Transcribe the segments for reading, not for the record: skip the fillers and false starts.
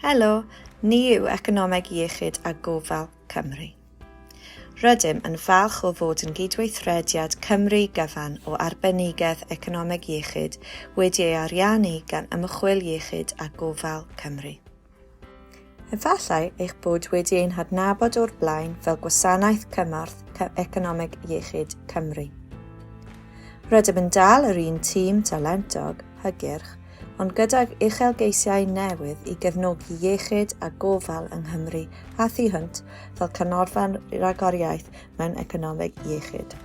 Helo, ni yw Economeg Iechyd a Gofal Cymru. Rydym yn falch o fod yn gydweithrediad Cymru gyfan o arbenigedd economeg iechyd wedi ei ariannu gan Ymchwil Iechyd a Gofal Cymru. Efallai eich bod wedi ein hadnabod o'r blaen fel Gwasanaeth Cymorth Economeg Iechyd Cymru. Rydym yn dal yr un tîm talentog, hygyrch, ond gydag uchelgeisiau newydd i gefnogi iechyd a gofal yng Nghymru a thu hwnt fel canolfan ragoriaeth mewn economeg iechyd.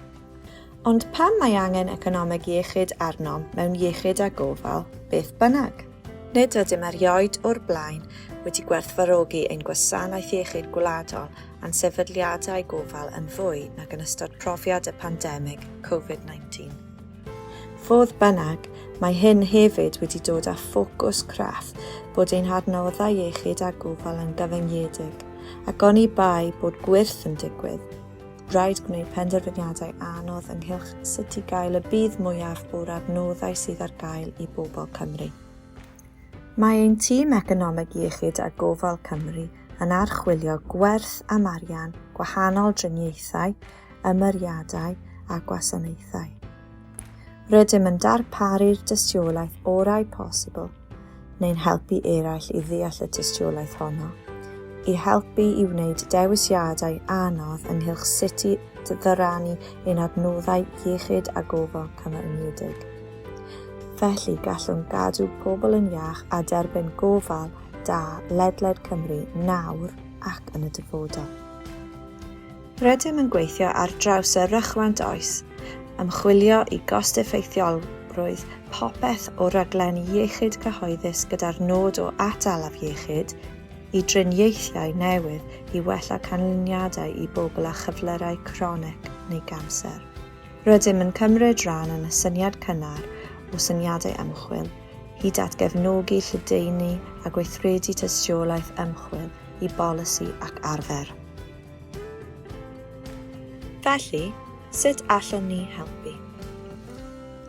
Ond pam mae angen economeg iechyd arnom mewn iechyd a gofal, beth bynnag? Nid ydym erioed o'r blaen wedi gwerthfawrogi ein gwasanaeth iechyd gwladol a'n sefydliadau gofal yn fwy nag yn ystod profiad y pandemig Covid-19. Fodd bynnag, mae hyn hefyd wedi dod â ffocws craff bod ein hadnoddau iechyd a gofal yn gyfyngedig, ac oni bai bod gwyrth yn digwydd, Rhaid gwneud penderfyniadau anodd ynghylch sut i gael y budd mwyaf o'r adnoddau sydd ar gael i bobl Cymru. Mae ein tîm Economeg Iechyd a Gofal Cymru yn archwilio gwerth am arian gwahanol driniaethau, ymyriadau a gwasanaethau. Rydym yn darparu'r dystiolaeth orau posibl, neu'n helpu eraill i ddeall y tystiolaeth honno, i helpu i wneud dewisiadau anodd ynghylch sut i ddyrannu ein adnoddau iechyd a gofal cymunedig. Felly gallwn gadw pobl yn iach a derbyn gofal da ledled Cymru nawr ac yn y dyfodol. Rydym yn gweithio ar draws y rhychwant oes, ymchwilio i gost-effeithiolrwydd popeth o raglenni iechyd cyhoeddus gyda'r nod o atal afiechyd, i driniaethau newydd i wella canlyniadau i bobl â chyflyrau cronig neu ganser. Rydym yn cymryd rhan yn y syniad cynnar o syniadau ymchwil, hyd at gefnogi, lledaenu a gweithredu tystiolaeth ymchwil i bolisi ac arfer. Felly, sut allwn ni helpu?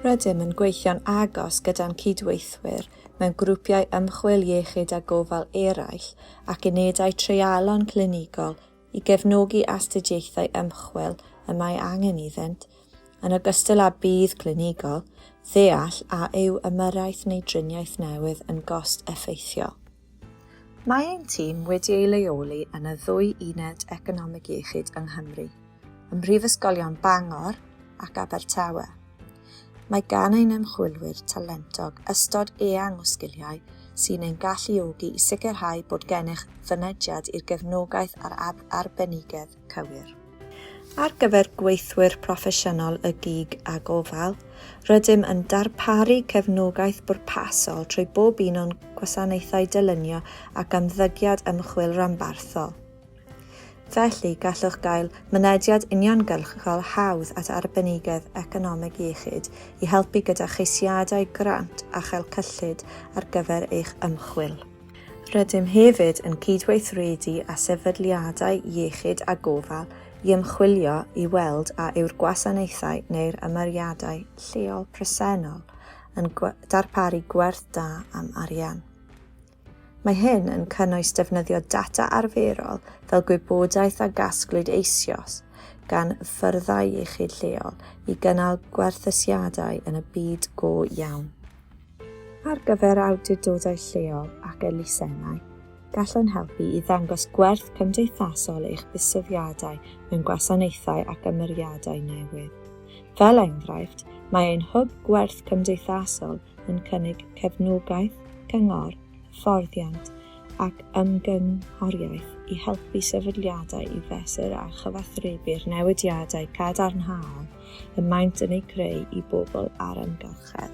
Rydym yn gweithio'n agos gyda'n cydweithwyr mewn grwpiau ymchwil iechyd a gofal eraill ac unedau treialon clinigol i gefnogi astudiaethau ymchwil y mae angen iddynt, yn ogystal â budd clinigol, ddeall a yw ymyrraeth neu driniaeth newydd yn gost-effeithiol. Mae ein tîm wedi ei leoli yn y ddwy uned economeg iechyd yng Nghymru, ym Mhrifysgolion Bangor ac Abertawe. Mae gan ein ymchwilwyr talentog ystod eang o sgiliau sy'n ein galluogi i sicrhau bod gennych fynediad i'r gefnogaeth a'r arbenigedd cywir. Ar gyfer gweithwyr proffesiynol y gig a gofal, rydym yn darparu cefnogaeth bwrpasol trwy bob un o'n gwasanaethau dylunio ac ymddygiad ymchwil rhanbarthol. Felly, gallwch gael mynediad uniongyrchol hawdd at arbenigedd economeg iechyd i helpu gyda cheisiadau grant a chael cyllid ar gyfer eich ymchwil. Rydym hefyd yn cydweithredu â sefydliadau iechyd a gofal i ymchwilio i weld a yw'r gwasanaethau neu'r ymyriadau lleol presennol yn darparu gwerth da am arian. Mae hyn yn cynnwys defnyddio data arferol fel gwybodaeth a gasglwyd eisoes gan fyrddau iechyd lleol i gynnal gwerthusiadau yn y byd go iawn. Ar gyfer awdurdodau lleol ac elusennau, gallwn helpu i ddangos gwerth cymdeithasol eich buddsoddiadau mewn gwasanaethau ac ymyriadau newydd. Fel enghraifft, mae ein Hwb Gwerth Cymdeithasol yn cynnig cefnogaeth, cyngor, hyfforddiant ac ymgynghoriaeth i helpu sefydliadau i fesur a chyfathrebu'r newidiadau cadarnhaol y maent yn eu creu i bobl a'r amgylchedd.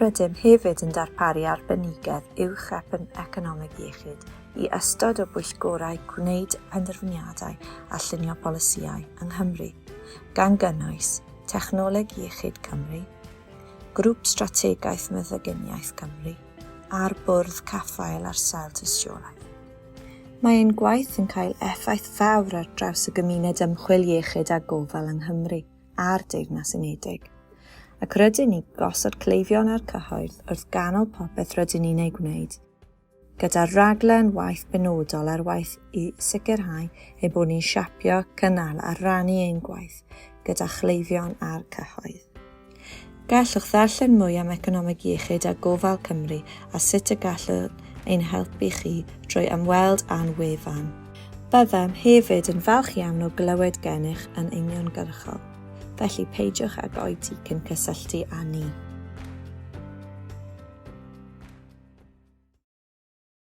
Rydym hefyd yn darparu arbenigedd uwch economeg iechyd i ystod o bwyllgorau gwneud penderfyniadau a llunio polisïau yng Nghymru, gan gynnwys Technoleg Iechyd Cymru, Grŵp Strategaeth Meddyginiaeth Cymru a'r Bwrdd Caffael ar Sail Tystiolaeth. Mae ein gwaith yn cael effaith fawr ar draws y gymuned ymchwil iechyd a gofal yng Nghymru a'r Deyrnas Unedig, ac rydyn ni gosod cleifion a'r cyhoedd wrth ganol popeth rydyn ni'n ei gwneud. gyda rhaglen waith benodol ar waith i sicrhau ein bod ni'n siapio, cynnal a rhannu ein gwaith gyda chleifion a'r cyhoedd. Gallwch ddarllen mwy am economeg iechyd a gofal Cymru a sut y gallwn ein helpu chi drwy ymweld â'n wefan. Byddem hefyd yn falch iawn o glywed gennych yn uniongyrchol, felly peidiwch ag oedi cyn cysylltu â ni.